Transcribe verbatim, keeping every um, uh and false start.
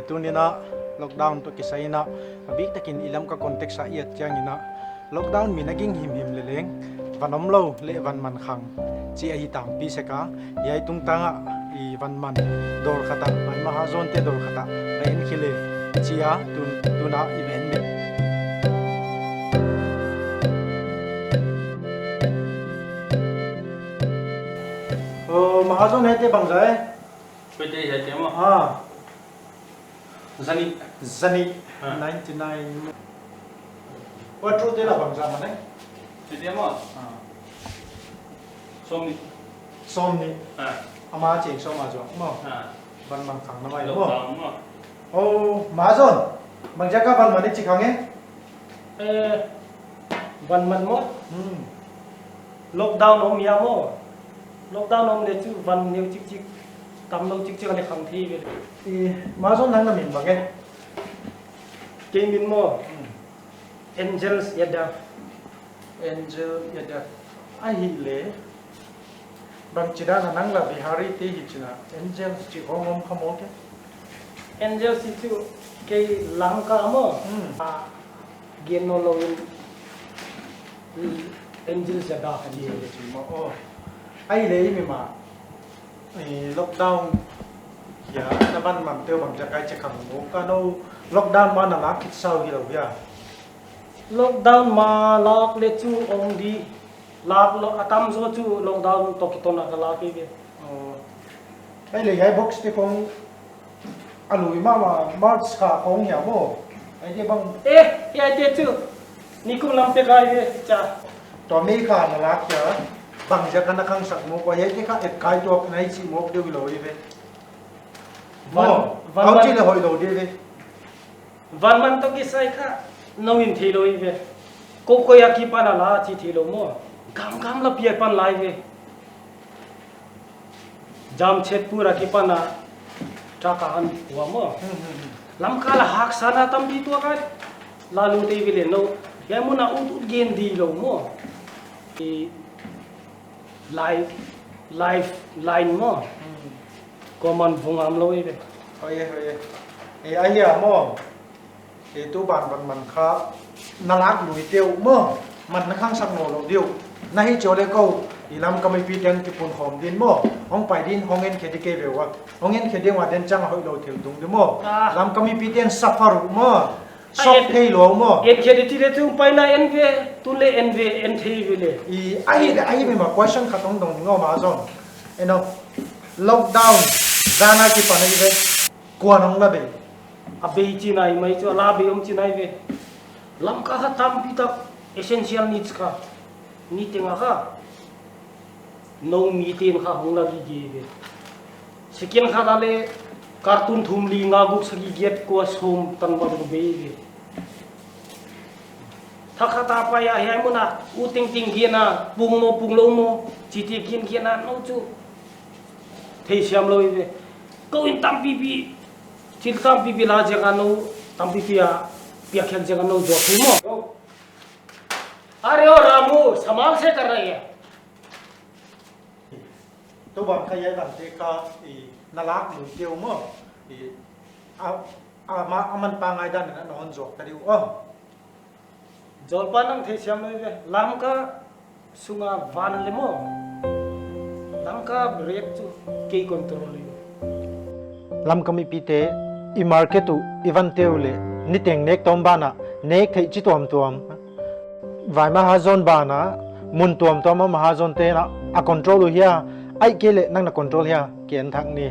Tuni'n a lockdown toh kisai in a, a biktakin i Lamka context a i et chiangin a, lockdown mi na ging himhim leleng, van omlou leh van man khang chih ahi tangpi sek a, hiai tungtang a i van man dawr khat a, Bhai Mahajon te dawr khat a, va en khin le, chi a, tun, tun a i va en ding. Oh, Mahajon, hiaite bangzah e? Koite hiaite maw? Ah. Zanih. Zanih. Ah. Ninety nine. Wa tu te la bangzah man e? Hiaite maw? Ah. Sawmnih. Sawmnih. Ah. Ama cheng sawm a zuak maw? Ah. Van man khang na mai maw? Lockdown maw? Oh, Mahajon. Bangziak a van man i chi khang e? Eh, van man maw? Hmm. Lockdown om hia maw? Lockdown om le chu van neu chikchik, tamlou chikchik a le khang thei ve. I, Mahajon, nang na min bang e? Kei min maw? Hmm. Angels Yadav. Angel Yadav. Ahihleh, bangchidan a nang la Bihari te hi chih na, Angels chih khong om kha maw ke? Angels chih chu kei Lamka maw? Hmm. A, gen nawnlou in, Angels Yadav. Angels chih maw, oh. Ahihleh i mi ma, eh, lockdown hia, na van man te bangziak a i chi khang maw? Ka nou lockdown ma na lak khit sau hilou hia? Lockdown ma lak le chu om di. Lak lou, a tamzaw chu lockdown toh kiton a ka lak hi ve. Oh. Ahihleh hiai box te khong a lui mahmah, March kha khong hia maw? Hiaite bang. Eh, hiaite chu nikum lam pek ahi ve, cha. Tua May kha na lak hia, bangziak a na khangsak maw, kua hiaite kha et kai tuak na i chih mawk deuh lou hi ve. Van, maw, van, au van. Chi le hoihlou di ve. Van man toh kisai kha, nou in theilou hi ve. Ko koi a kipan a la chi theilou maw. Gam gam la piak pan lai ve. Jamshedpur a kipan a truck a hon pua maw. Hmm, hmm, hmm. Lamka la haksatna tampi tuak a la lut hi ve le nou. Hiai mun a ut ut gen di lou maw. I life, lifeline maw. Hmm. Kuaman vung omlou hi ve. Hoih e, hoih e. Eh, ahi a maw. Eh, tu ban van man kha na lak lui teuh maw. Man na khangsak nawnlou diu. Na hi chih le kou, i Lamka mipi teng kipun khawm din maw. Hong pai din, hong en khe di kei ve ua. Hong en khe di ua den chang a hoihlou thil tung di maw. Ah. Lamka mipi teng suffer uh maw. Sok theilou maw? En khe di ti le chu pai na en ve, tu le en ve, en thei ve le. I, ahihleh, ahi mi ma question khat hong dong ning maw Mahajon. Eno, lockdown, zan a kipan a i ve. Kua nong la bei. A bei chi nai mai chu, a la bei om chi nai ve. Lamka kha tampi tak essential needs kha. Niteng a kha. Nou miten kha hong la gige ve. Second khat a le carton thum li nga guk sagi giat kua sawm tan bang bei ve. Thak khat a pai a hiai mun a, u ting ting gen a, pung maw, pung lou maw, chih te gen gen a, nou chu. Theisiam lou ve. Kou in tampipi, thil tampipi la ziak a nou, tampipi a, piak khiak ziak a nou zuak hi maw. अरे ओ रामू, संभाल से कर रही है। Tu bang kha hiai dan te kha i na lak lui teuh maw. I a, a ma, a man pa ngaidan na hon zuak ta diu. Oh. Zolpa nang theisiam lou ve. Lamka sunga van le maw. Lamka rate chu kei control le. Lamka mipite i market uh i van teuh le niteng nek tawm ban a nek theih chi tuamtuam. Vai Mahajon ban a, mun tuamtuam a Mahajon te'n a control uh hia, ahihkeileh nang na control hia, ki en thak ni.